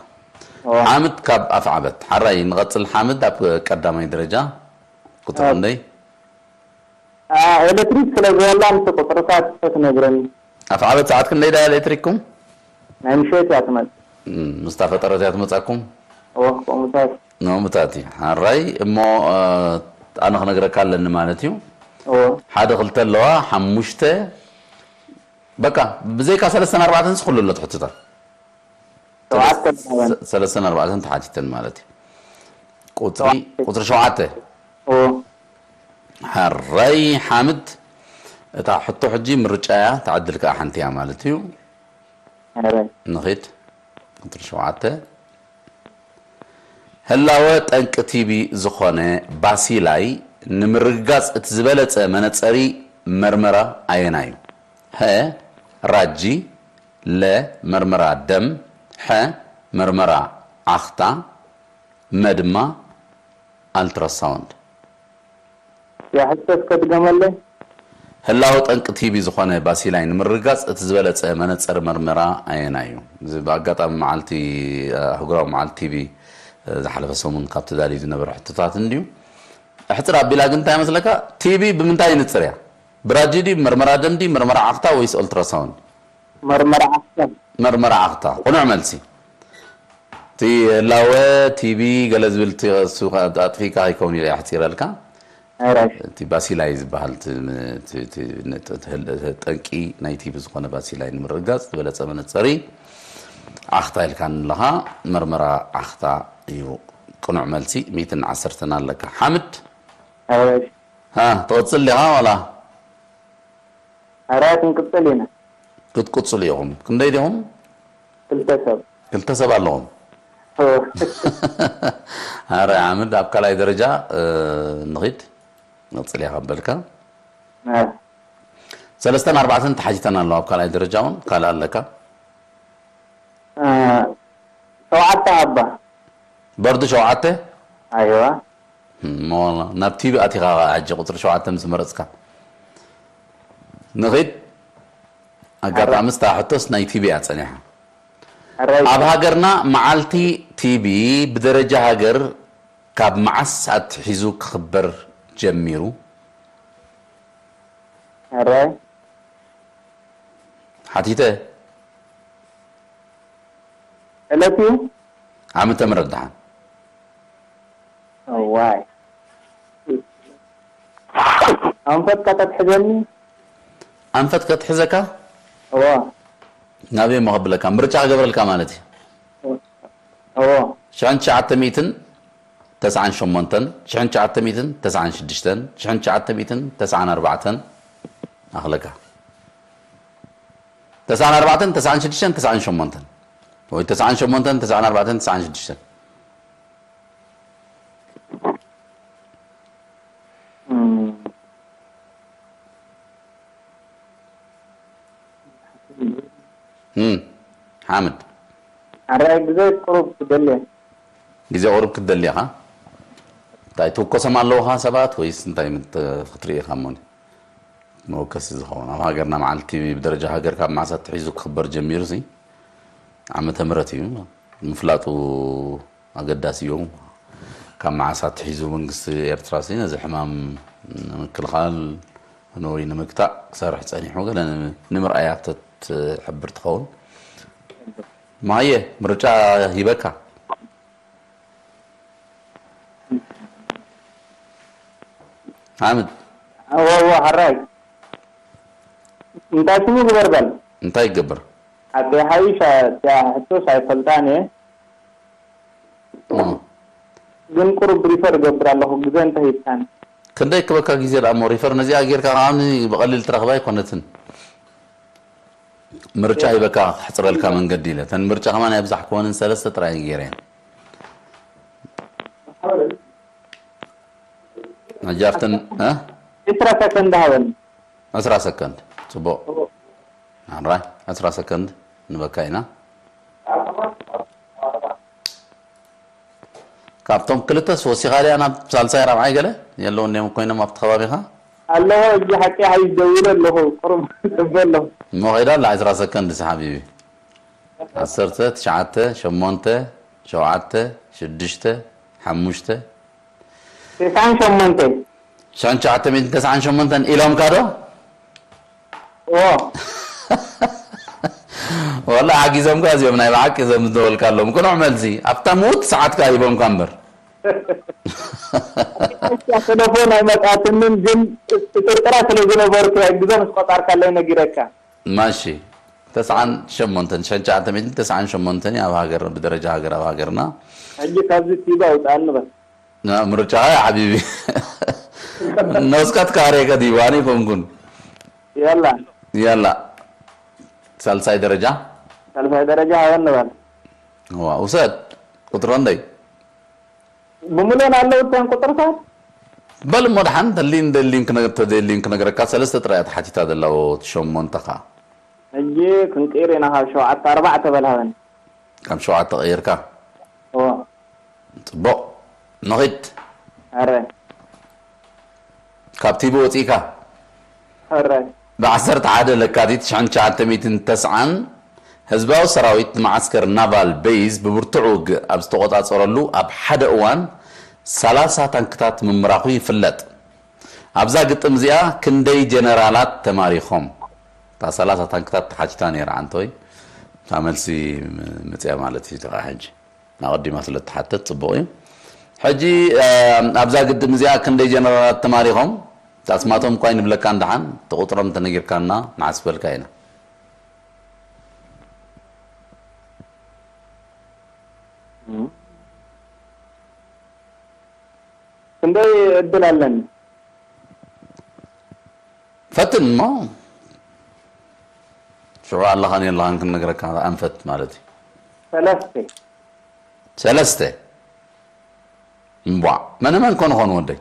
ሓምድ ካብ ኣፍዓበት። ሓራይ ንቐፅል። ሓምድ ኣብ ቀዳማይ ደረጃ ቁፅሪ ክንደይ? ኤሌክትሪክ ስለ ዝበላ ምስ ቁፅርታት ተትነግረኒ። ኣፍዓበት ሰዓት ክንደይ ደኣ ኤሌክትሪክኩም? ናይ ምሸት እያ ትመፅእ። ምስ ታፈጠረት እያ ትመፃኩም? እወ ከምኡታት። ነምታት እዩ ሓራይ እሞ ኣነ ክነግረካ ኣለኒ ማለት እዩ። ሓደ ክልተ ኣለዋ ሓሙሽተ በቃ ብዘይካ ሰለስተን ኣርባዕተን ዝኩሉ ኣሎ ትሕትታ። ሰለስተን ኣርባዕተን ተሓቲተን ማለት እዩ። ቁፅሪ ቁፅሪ ሸውዓተ። ሓራይ ሓምድ እታ ሕቶ ሕጂ ምርጫ እያ፣ ትዓድል ከዓ ሓንቲ እያ ማለት እዩ። ንኺድ ቁፅሪ ሸውዓተ። ህላወ ጠንቂ ቲቢ ዝኾነ ባሲላይ ንምርግጋፅ እቲ ዝበለፀ መነፀሪ መርመራ ኣየናይ እዩ? ሀ ራጂ፣ ለ መርመራ ደም፣ ሐ መርመራ ዓኽታ፣ መ ድማ ኣልትራሳውንድ። ያሕተት ከድገመለይ። ህላወ ጠንቂ ቲቢ ዝኾነ ባሲላይ ንምርግጋፅ እቲ ዝበለፀ መነፀሪ መርመራ ኣየናይ እዩ? እዚ ብኣጋጣሚ መዓልቲ ኣህጉራዊ መዓልቲ ቲቢ ዝሓለፈ ሰሙን ካብ ተዳልዩ ዝነበረ ሕቶታት እንድዩ። ሕፅር ኣቢላ ግን እንታይ መስለካ? ቲቢ ብምንታይ ይንፅር እያ? ብራጂ ድዩ? መርመራ ደም ድዩ? መርመራ ዓኽታ ወይስ ኦልትራሳውንድ? መርመራ ዓኽታ። መርመራ ዓኽታ። ቅኑዕ መልሲ። እቲ ህላወ ቲቢ ገለ ዝብል ኣጥፊካ ከይከውን ኢለ ኣሕፂረልካ። እቲ ባሲላይ ዝበሃል ጠንቂ ናይ ቲቢ ዝኾነ ባሲላይ ንምርግጋፅ ዝበለፀ መነፀሪ ዓኽታ ኢልካኒ ኣለኻ። መርመራ ዓኽታ እዩ ቅኑዕ መልሲ። ሚእትን ዓሰርተን ኣለካ ሓምድ። ትቕፅል ዲኻ ዋላ? ኣራ ክንቅፅል ኢና። ክትቅፅሉ ኢኹም። ክንደይ ዲኹም? ክልተ ሰብ። ክልተ ሰብ ኣለኹም። ኣረ ኣሕመድ ኣብ ካልኣይ ደረጃ ንኺድ መፅልያ ከበልካ ሰለስተን ኣርባዕተን ተሓቲተን ኣለዋ ኣብ ካልኣይ ደረጃ እውን ካልእ ኣለካ ሸውዓተ ሃባ በርዱ ሸውዓተ ኣይዋ ሞ ናብ ቲቪ ኣቲኻ ሕጂ ቁፅሪ ሸውዓተ ምስ መረፅካ ንኺድ ኣጋጣሚ ስታ ሕቶስ ናይ ቲቪ እያ ፀኒሓ ኣብ ሃገርና መዓልቲ ቲቪ ብደረጃ ሃገር ካብ መዓስ ኣትሒዙ ክኽበር ጀሚሩ ሕራይ ሓቲተ ዕለት እዩ ዓመተ ምሕረት ደሓን እዋይ ኣንፈት ከተትሕዘኒ ኣንፈት ከትሕዘካ እዎ ናበይ እሞ ከብለካ ምርጫ ክገብረልካ ማለት እዩ እዎ ሽሕን ትሽዓተ ሚእትን ተስዓን ሸሞንተን ሽሕን ትሽዓተ ሚእትን ተስዓን ሽዱሽተን ሽሕን ትሽዓተ ሚእትን ተስዓን ኣርባዕተን ኣኽለካ ተስዓን ኣርባዕተን ተስዓን ሽዱሽተን ተስዓን ሸሞንተን ወይ ተስዓን ሸሞንተን ተስዓን ኣርባዕተን ተስዓን ሽዱሽተን ሓምድ ኣራይ ግዜ ቅሩብ ክደልየ ግዜ ቁሩብ ክትደሊ ኢኻ እንታይ ትውከሶም ኣለውኻ ሰባት ወይስ እንታይ ክትርኢ ኢኻ እሞ መወከሲ ዝኸውን ኣብ ሃገርና መዓልቲ ብደረጃ ሃገር ካብ መዓስ ኣትሒዙ ክኽበር ጀሚሩ ሲ ዓመተ ምረት እዩ ምፍላጡ ኣገዳሲ እዩ ካብ መዓስ ኣትሒዙ መንግስቲ ኤርትራ ሲ ነዚ ሕማም ንምክልኻል ወይ ንምግታእ ክሰርሕ ጸኒሑ ገለ ንምርኣያ ተትሕብር ትኸውን ማየ ምርጫ ሂበካ ሓምድ ኣዎ ኣዎ ሓራይ እንታይ ስሙ ግበር በል እንታይ ይገብር ኣደ ሓይሽ እቲያ ሕቶስ ኣይፈልጣን እየ ግን ቁሩብ ሪፈር እገብር ኣለኹ ግዜ እንተሂብካን ክንደይ ክበካ ግዜ ደኣ እሞ ሪፈር ነዚኣ ጌርካ ከዓኒ ብቐሊል ትረኽባ ኣይኮነትን ምርጫ ሂበካ ክሕፅረልካ መንገዲ ኢለ እተን ምርጫ ከማን ኣብዛሕ ክኾንን ሰለስተ ጥራይ ገይረ እየን ሕጂ ኣብተን እ ዕስራ ሰከንድ ሃበኒ ዕስራ ሰከንድ ፅቡቕ ኣራይ ዕስራ ሰከንድ ንበካ ኢና ካብቶም ክልተስ ወሲኻ ድያ ናብ ሳልሳይ ራብዓይ ገለ የለውን ድዮም ኮይኖም ኣብቲ ከባቢኻ ኣለዎ እዚ ሓቂ ሓይሽ ደዊለ ኣለኹ ቁሩብ ጽበ ኣለኹ እሞ ኸይዳ ኣላ ዕስራ ሰከንድ ሲ ሓቢቢ ዓሰርተ ትሽዓተ ሸሞንተ ሸውዓተ ሽዱሽተ ሓሙሽተ ተስዓን ሸሞንተን ሽሕን ትሽዓተ ሚእትን ተስዓን ሸሞንተን ኢሎምካ ዶ ኦ ወላ ሓጊዞምካ እዚኦም ናይ ብሓቂ እዞም ዝደወልካሎም ቅኑዕ መልሲ ኣብታ ምውት ሰዓትካ ሂቦምካ እምበር ቴሌፎን ኣይመጻትንን ግን ጥርጥራ ስለ ዝነበርኩ ግዜ ምስ ቆጻርካለይ ነጊረካ ማሺ ተስዓን ሸሞንተን ሽሕን ትሽዓተ ሚእትን ተስዓን ሸሞንተን ኣብ ሃገር ብደረጃ ሃገር ኣብ ሃገርና ሕጂ ካብዚ ቲቪ ኣውፅኣኒ በል ምርጫኻ ያ ሓቢቢ ነስካት ካሬ ከዲቡ ኣነ ይኮንኩን ያላ ያላ ሳልሳይ ደረጃ ሳልሳይ ደረጃ ሃበኒ በል ዋ ውሰድ ቁጥሮ እንደይ ብምሉን ኣለዉ እተን ቁፅርታት በል እሞ ደሓን ተሊን ደሊን ክነግር ተደሊን ክነግረካ ሰለስተ ጥራይ ተሓቲታ ዘለዎ ሸሞንተ ከ ሕጂ ክንቅይር ኢና ካብ ሸውዓተ ኣርባዕተ በል ሃበኒ ካብ ሸውዓተ ቀይርካ እዎ ፅቡቕ ንኺድ ኣረ ካብ ቲቪ ወፂእካ ኣረ ብ ዓሰርተ ሓደ ለካቲት ሽሕን ትሽዓተ ሚእትን ተስዓን ህዝባዊ ሰራዊት ንመዓስከር ናቫል ቤይዝ ብብርቱዕ ውግእ ኣብ ዝተቖጻጸረሉ ኣብ ሓደ እዋን ሰላሳ ታንክታት ምምራኹ ይፍለጥ። ኣብዛ ግጥም እዚኣ ክንደይ ጀነራላት ተማሪኾም? እታ ሰላሳ ታንክታት ተሓቲታ ነይራ ዓንተወይ እታ መልሲ መፅያ ማለት እዩ ተቃ ሕጂ ኣቐዲማ ስለ እተሓተት ጽቡቕ እዩ። ሕጂ ኣብዛ ግድም እዚኣ ክንደይ ጀነራላት ተማሪኾም ኣስማቶም እኳ ይንብለካ እንደሓን እቲ ቁፅሮም እንተነጊርካና ንሓስበልካ ኢና። ክንደይ ዕድል ኣለኒ? ፈትን እሞ ሽዑ ኣለኻን የለኻን ክንነግረካ ኣንፈት ማለት እዩ። ሰለስተ ሰለስተ። እምቧ፣ መነ መን ኮን ኾን ወደይ?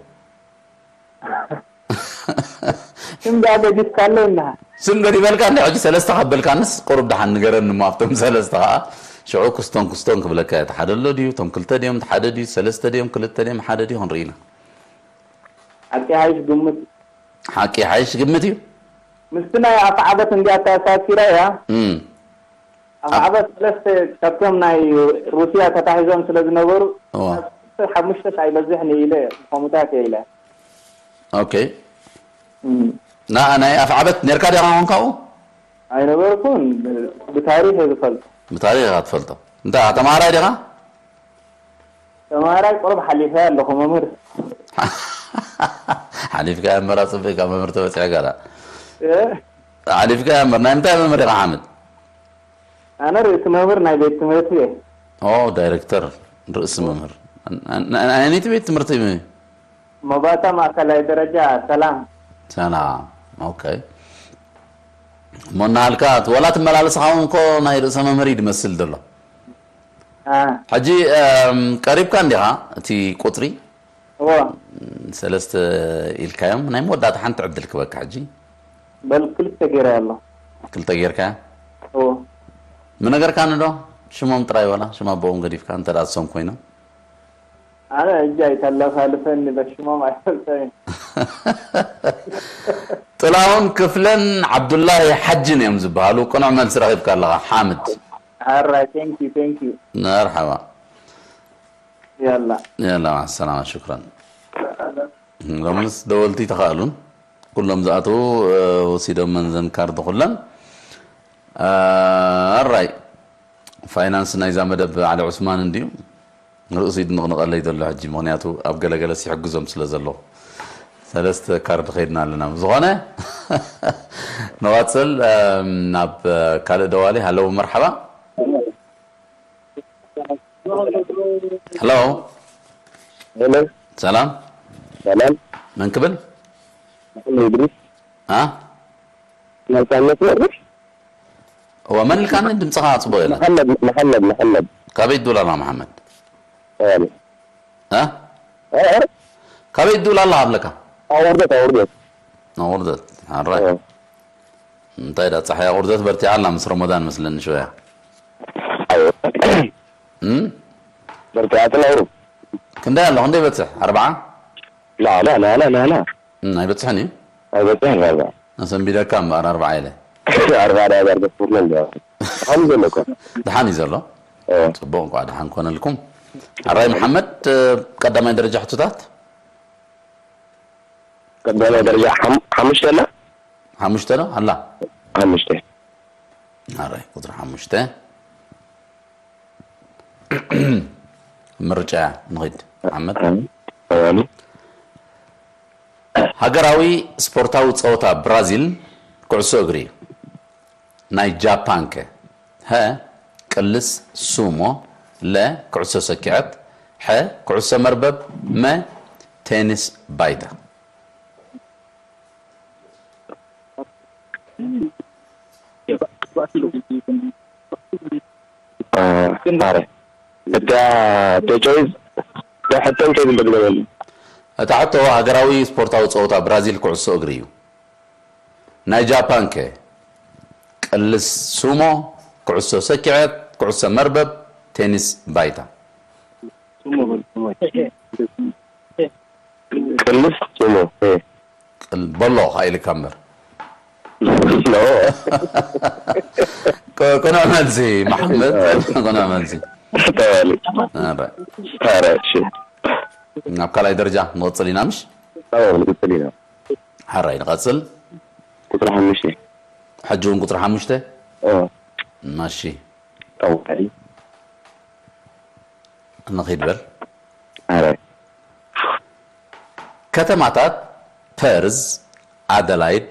ስም ዳኣ ገዲፍካለይ እንድኻ። ስም ገዲፈልካ እንደ ሕጂ ሰለስተ ከበልካንስ ቁሩብ ደሓን ንገረኒ እሞ ኣብቶም ሰለስተ ኸዓ ሽዑ ክስቶን ክስቶን ክብለካ እየ። ሓደ ኣሎ ድዩ? እቶም ክልተ ድዮም ሓደ ድዩ? ሰለስተ ድዮም ክልተ ድዮም ሓደ ድዩ ክንርኢ ኢና። ሓቂ ሓይሽ ግምት። ሓቂ ሓይሽ ግምት እዩ። ምስቲ ናይ ኣፍዓበት እንዲያ ኣተኣሳሲራ እያ። እም፣ ኣፍዓበት ሰለስተ ካብቶም ናይ ሩስያ ተታሒዞም ስለ ዝነበሩ እዋ። ሓሙሽተ ኣይበዝሕን ኢለ ከምኡታት እየ ኢለ። ኦኬ። ና ናይ ኣፍዓበት ነርካ ዲኻ ኾንካኡ? ኣይነበርኩን። ብታሪኽ እየ ዝፈልጦ። ብታሪኽ ኢኻ ትፈልጦ። እንታይ ተማሃራይ ዲኻ? ተማሃራይ ቁሩብ ሓሊፈ ኣለኹ መምህር። ሓሊፍካ እምበር ኣጽብቕካ መምህር ተበጺሕካ ዳ። እ? ሓሊፍካ እምበር ናይ ምንታይ መምህር ኢኻ ሓምድ? ኣነ ርእሲ መምህር ናይ ቤት ትምህርቲ እየ። ኦ ዳይሬክተር ርእሲ መምህር። ኣን- ኣን- ኣን- ኣየነይቲ ቤት ትምህርቲ እዩ? መባታ ማእከላይ ደረጃ ሰላም። ሰላም። ኦኬ። እሞ እናሃልካ እቲ ወላ ትመላለስ ኸውን እኮ ናይ ርእሰ መምህር እዩ ዝመስል ዘሎ። አ፣ ሕጂ እም፣ ቀሪብካ እንዲኻ እቲ ቁፅሪ እዎ። ሰለስተ ኢልካዮም ናይ መወዳእታ ሓንቲ ዕድል ክበካ ሕጂ በል ክልተ ገይረ ኣሎ። ክልተ ጌርካ እዎ። ምነገርካኒ ዶ ሽሞም ጥራይ ወላ ሽም ኣቦኦም ገዲፍካ እንተ ደኣ እሶም ኮይኖም ኣነ እጃ ይተለፋልፈኒ በሽሞም ኣይፈልጠይን። ጥላሁን ክፍለን ዓብዱላሂ ሓጅን እዮም ዝበሃሉ። ቅኑዕ መልሲ ረኺብካ ኣለኻ ሓምድ። ሓራይ thank you thank you። መርሓባ። ያላ የላ ሰላማ ሽክረን። ሎምስ ደወልቲ ተኻእሉን ኩሎም ዝኣተዉ ወሲዶም መንዘን ካርድ ኩለን ኣራይ ፋይናንስ ናይዛ መደብ ዓሊ ዑስማን እንድዩ። ርእሱ ይድንቕንቐለይ ዘሎ ሕጂ ምኽንያቱ ኣብ ገለገለ ሲሕግዞም ስለ ዘለኹ ሰለስተ ካርድ ኸይድና ኣለና። ብዝኾነ ንቐፅል ናብ ካልእ ደዋሊ ሃለው መርሓባ። ሄሎ ሄሎ ሰላም ሰላም መን ክብል መሐመድ እድሪስ ኣ ናይታ መስመር እዋ መን ኢልካኒ ድምፅኻ ፅቡቅ የለን መሐመድ መሐመድ መሐመድ ካበይ ትብል ኣለኻ መሓመድ ሰላም እ እ ካበይ ትብል ኣለኻ ኣብለካ ኣውርደት ኣውርደት ኣቁርደት ሓራይ እንታይ ዳ ፀሓይ ኣቁርደት በርቲዓ ኣላ ምስ ረመዳን መስለኒ ሽወያ እም በርቲዓትን ኣውሩ ክንደይ ኣሎ ክንደይ በፅሕ ኣርብዓ ላ ላ ላ ላ ላ ላ እም ኣይበፅሕን እዩ ኣይበፅሕን ኣርብዓ ኣሰንቢደካ እምበኣር ኣርብዓ ኢለ ኣርብዓ ዳ ዳር ገፍርና እንዲ ከም ዘሎ እኮ ድሓን እዩ ዘሎ እ ፅቡቅ እንኳ ድሓን ኮነልኩም ሓራይ መሓመድ ቀዳማይ ደረጃ ሕቶታት ቀዳማይ ደረጃ ሓም- ሓሙሽተ ኣላ ሓሙሽተ ዶ ኣላ ሓሙሽተ ኣራይ ቁፅሪ ሓሙሽተ ምርጫ ንኺድ ሓመድ ኣዋሉ ሃገራዊ ስፖርታዊ ፀወታ ብራዚል ኩዕሶ እግሪ እዩ። ናይ ጃፓን ከ? ሀ ቅልስ ሱሞ፣ ለ ኩዕሶ ሰኪዐት፣ ሐ ኩዕሶ መርበብ፣ መ ቴኒስ ባይታ። ማረ እታ ተጨዊዝ ሕቶ እንታይ ዝብል ገበሉ እታ ሕቶ ሃገራዊ ስፖርታዊ ፀወታ ብራዚል ኩዕሶ እግሪ እዩ። ናይ ጃፓን ከ? ቅልስ ሱሞ፣ ኩዕሶ ሰኪዐት፣ ኩዕሶ መርበብ፣ ቴኒስ ባይታ። ቅልስ ሱሞ እ ቅል- በሎ ኢልካ እምበር ኖ ቅ- ቅኑዕ መልሲ መሓመድ ቅኑዕ መልሲ ተባሊ ኣረ፣ ኧረ እሺ ናብ ካልኣይ ደረጃ ንቕፅል ኢና ምሽ ኣዎ ንቅፅል ኢና ሓራይ ንቐፅል ቁፅሪ ሓሙሽተ ሕጂ እውን ቁፅሪ ሓሙሽተ ኦ ማሺ ጠዋሪ ንኺድ በል ኧረ ከተማታት ፐርዝ ኣደላይድ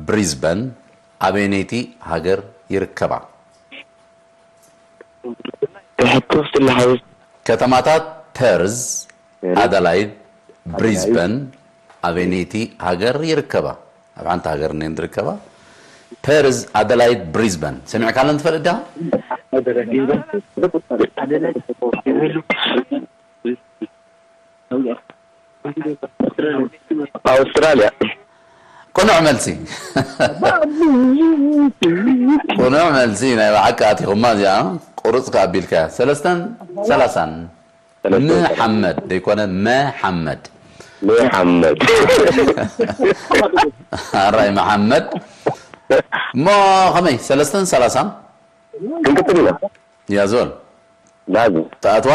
ብሪዝበን ኣበየነይቲ ሃገር ይርከባ ተሕቶ ስለ ሓውስ ከተማታት ፐርዝ ኣደላይድ ብሪዝበን ኣበየነይቲ ሃገር ይርከባ ኣብ ሓንቲ ሃገር እኔን ዝርከባ ፐርዝ ኣደላይድ ብሪዝበን ሰሚዕካለን ትፈልጥ ዲኻ ኣውስትራልያ። ቅኑዕ መልሲ። ቅኑዕ መልሲ። ናይ ብሓቂ ኣቲኹማ እዚኣ። ቁርጽ ከኣ ኣቢልካያ። ሰለስተን ሰላሳን። ሰለስተን ሰላሳን። ንሓመድ ዘይኮነ መሓመድ። መሓመድ። ኣራይ መሓመድ። እሞ ከመይ? ሰለስተን ሰላሳን? ክንቅጽል ኢና። ያዞን። ላዙ። ተኣትዋ?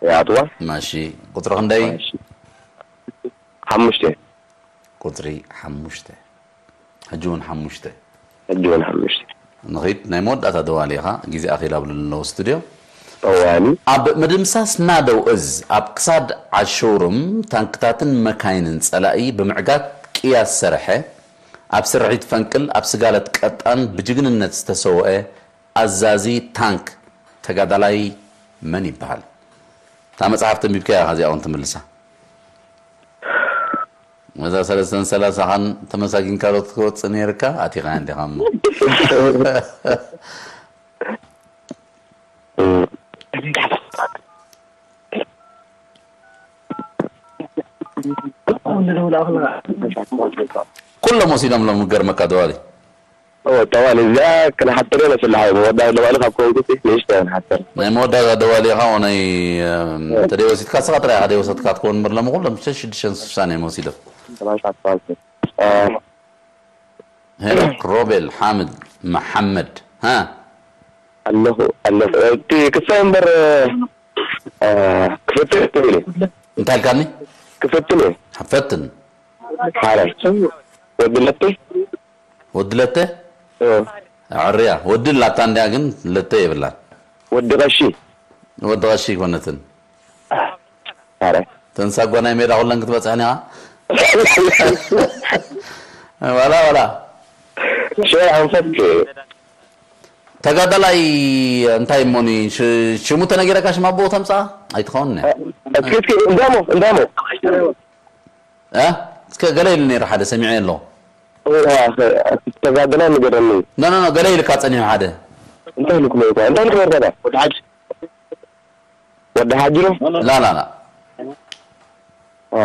ይኣትዋ። ማሺ። ቁጽሪ ክንደይ? ማሺ። ሓሙሽተ። ቁጽሪ ሓሙሽተ። ሕጂ እውን ሓሙሽተ። ሕጂ እውን ሓሙሽተ። ንኺድ። ናይ መወዳእታ ደዋሊ ኢኻ። ግዜ ኣኺል ኣብሉ ኣለዉ ስቱድዮ። ጠዋሊ። ኣብ ምድምሳስ ናደው እዝ ኣብ ክሳድ ዓሾሩም ታንክታትን መካይንን ጸላኢ ብምዕጋት ቅያ ዝሰርሐ፣ ኣብ ስርሒት ፈንቅል ኣብ ስጋለት ቀጣን ብጅግንነት ዝተሰወአ ኣዛዚ ታንክ ተጋዳላይ መን ይበሃል? እታ መጽሓፍ ተንቢብካያ ኢኻ እዚኣ እውን ትምልሳ። ነዛ ሰለስተን ሰላሳ ኻን ተመሳጊንካ ዶ ክትወጽእ ነይርካ? ኣቲኻ እንዲኻ እሞ። ኩሎም ወሲዶም ሎም ገርመካ ደዋሊ። እወ፣ ጠዋሊ እዚኣ ክንሓተር ኢና ስላሓ። መወዳእታ ደዋሊ ካብ ከውን ክሲ ንእሽቶ ክንሓተር። ናይ መወዳእታ ደዋሊ ኢኻ፣ ወ ናይ፣ እም፣ ተደይ ወሲድካ፣ ስኻ ጥራይ ኢኻ ደይ ወሰድካ ትከውን እምበር፣ ሎም ኩሎም ሽዱሽተን ስሳን እዮም ወሲዶም። ሰላሳ ኣስፋልት። እ፣ ሄኖክ ሮቤል ሓምድ መሓመድ፣ ሃ? ኣለኹ፣ ኣለኹ። እቲ ክሳይ እምበር፣ እ፣ ክፈትን ኢለ። እንታይ ኢልካኒ? ክፈትን እየ። ፈትን። ሓራይ። ወዲ ለቴ? ወዲ ለተ? እ። ኣዕርያ። ወዲ ላታ እንድያ ግን ለተ የብላን። ወዲ ቀሺ? ወዲ ቀሺ ኣይኮነትን። ኣረ። ተንሳጓ ናይ ሜዳ ኩለን ክትበጽሕን ኢኻ? ዋላ፣ ዋላ። ሸር ኣንፈት። ተጋዳላይ እንታይ እሞኒ ሽ-፣ ሽሙ ተነጊረካ ሽም ኣቦ ተምጻ? ኣይትኸውን እያ። እስኪ፣ እስኪ፣ እንዳሞ፣ እንዳሞ። እ? እስከ ገለ ኢሉ ነይሩ ሓደ ሰሚዐ ኣለኹ። እ፣ ተጋደላይ ንገረኒ። ኖ፣ ኖ፣ ኖ፣ ገለ ኢልካ ጸኒሑ ሓደ። እንታይ ኢልኩ ነይርካ? እንታይ ኢልኩ ነይርካ? ወዲ ሓጂ። ወዲ ሓጂ ዶ? ላ፣ ላ፣ ላ። እ።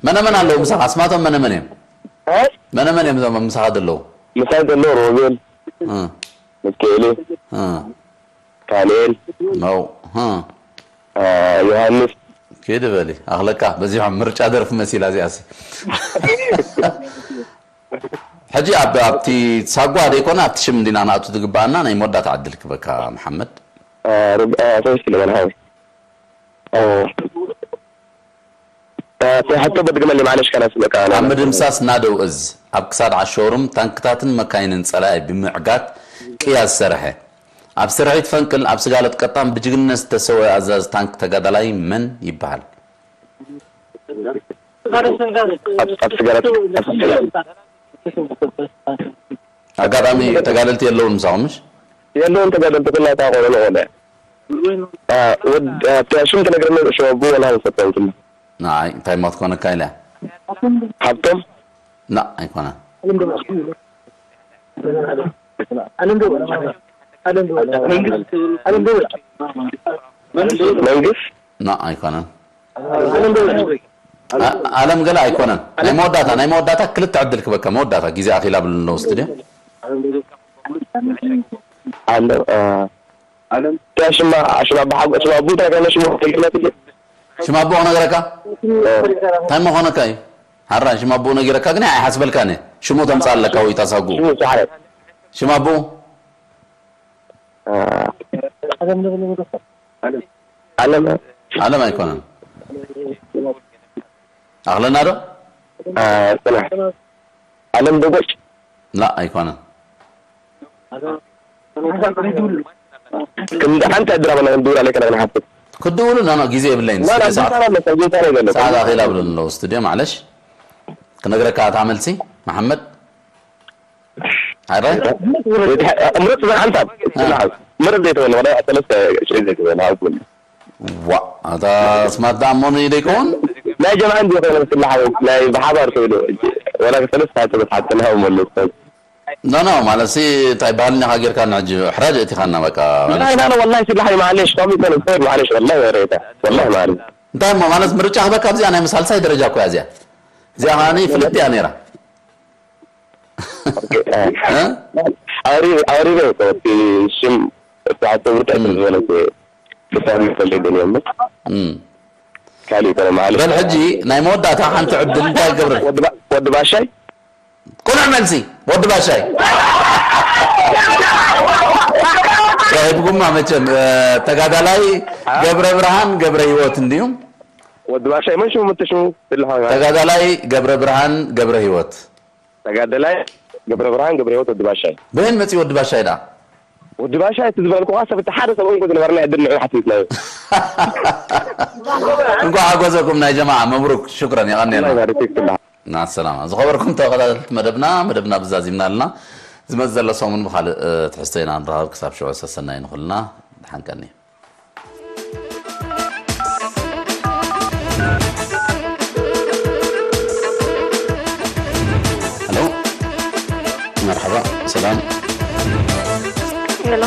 መነ መን ኣለዉ ምሳኻ? ኣስማቶም መነ መን እዮም? እ? መነ መን እዮም እዞም ምሳኻ ዘለዉ? ምሳይ ዘሎ ሮቤል። እ። ሚካኤል። እ። ዳንኤል። ነው። እ። እ፣ ዮሃንስ። ኪድ በሊ፣ ኣኽለካ፣ በዚሖም ምርጫ ደርፊ መሲላ እዚኣሲ። ሕጂ ኣብ-፣ ኣብቲ ሳጓ ደይኮነ ኣብቲ ሽም እንዲና ንኣቱ ዝግባኣና ናይ መወዳእታ ዕድል ክበካ መሓመድ። እ፣ ርብ-፣ እ፣ ሰለስተ ለመን ሃዊ። እ፣ እ፣ ሕቶ በድግመኒ ማለሽ ከነስመካ ኣብ ምድምሳስ ናደው እዝ ኣብ ክሳድ ዓሾሩም ታንክታትን መካይንን ጸላኢ ብምዕጋት ቅያ ዝሰርሐ፣ ኣብ ስርሒት ፈንቅል ኣብ ስጋለት ቀጣን ብጅግንነት ዝተሰወ ኣዛዚ ታንክ ተጋዳላይ መን ይበሃል? ኣብ፣ ኣብ ስጋለት፣ ኣብ ስጋለት። ኣጋጣሚ ተጋደልቲ የለውን ምሳኹም ምሽ? የለውን ተጋደልቲ፣ ኩላታ ቆሎ ንቆሎ። እ፣ ወድ-፣ እ፣ ሽም ትነግረኒ፣ ሽም ኣቡ ወላ ንፈተን ኩሉ። ንዓይ እንታይ እሞ ክትኮነካ ኢለ እያ። ሃብቶም? ላ፣ ኣይኮነን። መንግስት? መንግስት? ላ፣ ኣይኮነን። ኣ-፣ ኣለም ገለ ኣይኮነን። ናይ መወዳእታ፣ ናይ መወዳእታ ክልተ ዕድል ክበካ፣ መወዳእታ ግዜ ኣኺላ ብሉ ኣለዉ ስቱድዮ። ኣለ፣ እ፣ ኣለም። ሽማ፣ ሽማ ኣቦ ሓጎ-፣ ሽማ ኣቦ እንታይ ከነ ሽሙ? ሽማ ኣቦ ክነግረካ? እ። እንታይ ምኾነካ እዩ? ሓራ ሽማ ኣቦ ነጊረካ ግን ኣይሓስበልካን እየ። ሽሙ ተምጻእ ኣለካ ወይ ታሳጉ? ሽሙ ሰሓረ። ሽማ ኣቦ? እ። ኣለም። ኣለም ኣይኮነን። ኣኽለና ዶ? እ፣ ጽናሕ። ኣለም ደጎጭ? ላ፣ ኣይኮነን። ክንዲ ሓንቲ ኣድራማ ናይ ድውል ኣለካ ንሓፍት። ክድውሉ፣ ኖ፣ ኖ፣ ግዜ የብለይን። ላ፣ ላ፣ ስለ ሰዓት፣ ጌታ፣ ጌታ ነው ያለው። ሰዓት ኣኺላ ብሎ ኣለዉ ስቱድዮ፣ ማዕለሽ። ክነግረካ እታ መልሲ፣ መሓመድ። ኣረ? ምርጥ ዘን ሓንሳብ፣ አ። ምርጥ ዘይተበለ፣ ወላ ሰለስተ ሽዒ ዘይተበለ፣ ኣብ ጎኒ። ዋ፣ ኣታ ስማት ደኣ እሞ ንደይከውን? ናይ ጀምዓ እንዲ ኾይነ፣ ስላ ሓወይ፣ ናይ ብሓባር ኮይኑ፣ ወላ ሰለስተ ሓንሳብ ሓንቲ ናይ ሃው መለስ። ኖ ኖ ማለት ሲ እንታይ ባህልና ኢኻ ጌርካና ሕጂ ሕራጅ እቲኻና በቃ። لا لا لا والله سيدي الحي معلش طمي كان الخير معلش والله يا ريت والله معلش እንታይ እሞ ማለት ምርጫ ክበካ ኣብዚኣ ናይ ሳልሳይ ደረጃ እኮ እያ እዚኣ። እዚኣ ኸዓኒ ፍልጥ እያ ነይራ። أوري أوري بيت في الشم تعتبر تأكل زولة بتعمل كل الدنيا እም። كالي ترى معلش በል ሕጂ ናይ መወዳእታ ሓንቲ ዕድል እንታይ ገብረ ود باشاي ቁኑዕ መልሲ ወዲ ባሻይ ረሂብኩማ መቸም እ፣ ተጋዳላይ ገብረ ብርሃን ገብረ ህይወት እንድዩ ود باشاي من شو متشو في الحال ተጋዳላይ ገብረ ብርሃን ገብረ ህይወት تقعد لاي قبل برهان قبل يوت ود باشاي በይን መፂ ወዲ ባሻይ ዳ ود باشاي تزبل كوا سبت حدا سبعون كنت نبرنا عدنا حسيت لا እንኳዕ ሓጎሰኩም ናይ ጀማዓ መብሩክ ሽክረን الله የቐንየና يبارك فيك كلها ናሰላማ ዝኸበርኩም ተኸታተልቲ መደብና መደብና ብዛዚምና ኣለና ዝመፅ ዘሎ ሰሙን ብካልእ እ፣ ትሕዝቶ ኢና ንራኸብ ክሳብ ሽዑ ሰሰናይ ንኹልና ድሓንቀኒ ሄሎ መርሓባ ሰላም ሄሎ